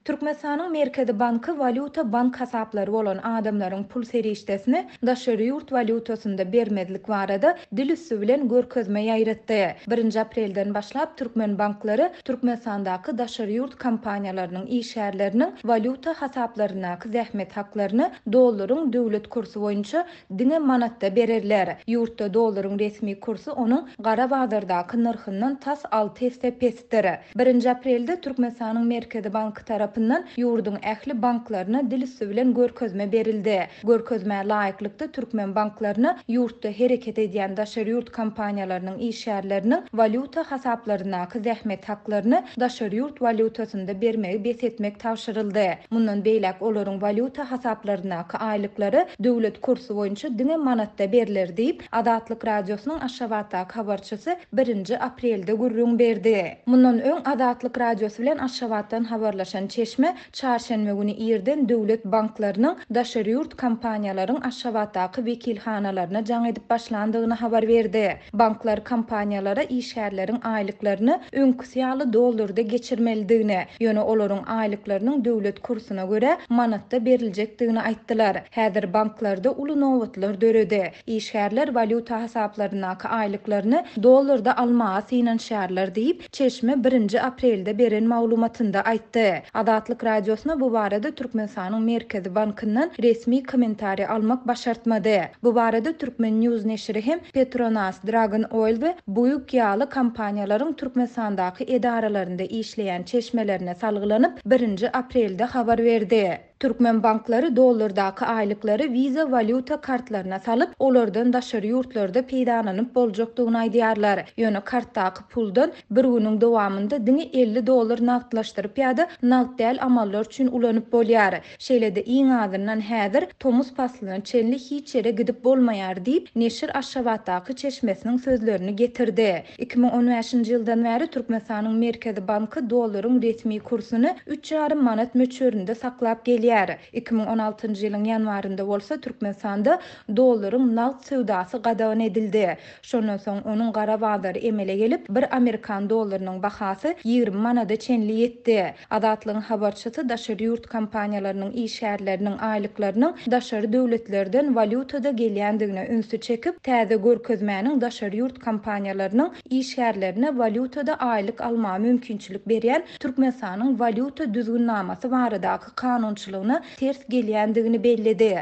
Türkmenistanyň Merkezi banky walýuta bank hasaplary bolan adamlaryň pul serişdesini daşary ýurt walýutasynda bermezlik barada dil üsti bilen görkezme ýaýratdy. Birinji aprelden başlap türkmen banklary Türkmenistandaky daşary ýurt kompaniýalarynyň işgärleriniň walýuta hasaplaryndaky zähmet haklaryny dollaryň döwlet kursy boýunça diňe manatda bererler. Ýurtda dollaryň resmi kursy onuň gara bazardaky nyrhyndan tas alty esse pesdir. Birinji aprelde Türkmenistanyň Merkezi banky tarapyndan ýurduň ähli banklaryna dil üsti bilen görkezme berildi. Görkezmä laýyklykda türkmen banklaryna ýurtda hereket edýän daşary ýurt kompaniýalarynyň işgärleriniň walýuta hasaplaryndaky zähmet haklaryny daşary ýurt walýutasynda bermegi bes etmek tabşyryldy. Mundan beýläk olaryň walýuta hasaplaryndaky aýlyklary döwlet kursy boýunça diňe manatda berler diýip, Azatlyk Radiosynyň Aşgabatdaky habarçysy birinji aprelde gürrüň berdi. Mundan öň Azatlyk Radiosy bilen Aşgabatdan habarlaşan çeşme çarşenbe güni irden döwlet banklarynyň daşary ýurt kompaniýalaryň Aşgabatdaky wekilhanalaryna jaň edip başlandygyny habar berdi. Banklar kompaniýalara işgärleriň aýlyklaryny öňküsi ýaly dollarda geçirmelidigini, ýöne olaryň aýlyklarynyň döwlet kursuna görä manatda beriljekdigini aýtdylar. Häzir banklarda uly nobatlar döredi. Işgärler walýuta hasaplaryndaky aýlyklaryny dollarda almaga synanyşýarlar diýip, çeşme birinji aprelde beren maglumatynda aýtdy. Azatlyk Radiosyna bu barada Türkmenistanyň Merkezi bankyndan resmi kommentariý almak başartmady. Bu barada Turkmen News neşiri hem Petronas, Dragon Oil we Buig ýaly kompaniýalaryň Türkmenistandaky edaralarynda işleýän çeşmelerine salgylanyp, birinji aprelde habar berdi. Türkmen banklary dollardaky aýlyklary Visa walýuta kartlaryna salyp, olardan daşary ýurtlarda peýdalanyp boljakdygyny aýdýarlar. Ýöne kartdaky puldan bir günüň dowamynda diňe 50 dollar nagtlaşdyryp ýa-da nagt däl amallar üçin ulanyp bolýar. Şeýle-de iň azyndan häzir tomus paslyna çenli hiç ýere gidip bolmaýar diýip, neşir Aşgabatdaky çeşmesiniň sözlerini getirdi. 2015-nji ýyldan bäri Türkmenistanyň Merkezi banky dollaryň resmi kursuny üç ýarym manat möçberinde saklap gelýär. 2016-njy ýylyň ýanwarynda bolsa Türkmenistanda dollaryň nagt söwdasy gadagan edildi. Şondan soň onuň gara bazary emele gelip, bir amerikan dollarynyň bahasy 20 manada çenli ýetdi. Azatlygyň habarçysy daşary ýurt kompaniýalarynyň işgärleriniň aýlyklarynyň daşary döwletlerden walýutada gelýändigine ünsi çekip, täze görkezmäniň daşary ýurt kompaniýalarynyň işgärlerine walýutada aýlyk almaga mümkinçilik berýän Türkmenistanyň walýuta düzgünnamasy baradaky kanunçylygyna ters gelýändigini belledi.